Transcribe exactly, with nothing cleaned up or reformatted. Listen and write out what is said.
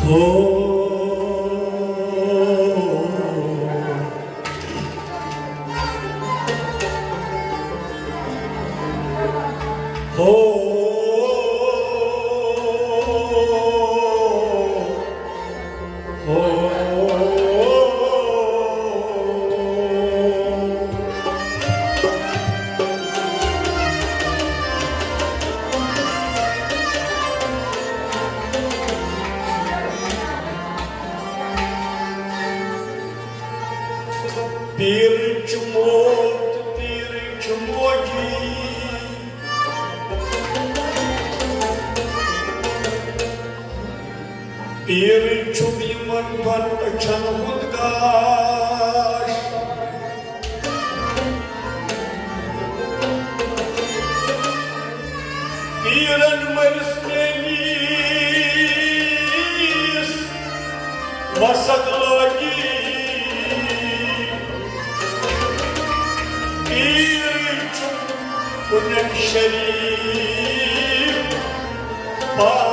ہو، ہو، ہو۔ پیٖرٕچ موت، پیٖرٕچ موجی۔ پیٖر چھُم یِمن دۄن أچھن ہُنٛد گاش۔ پیٖرن مٔرِس میٛٲنِس وسد لٲگی۔ پیٖر چھُم کُنٮ۪ن شریٖف پا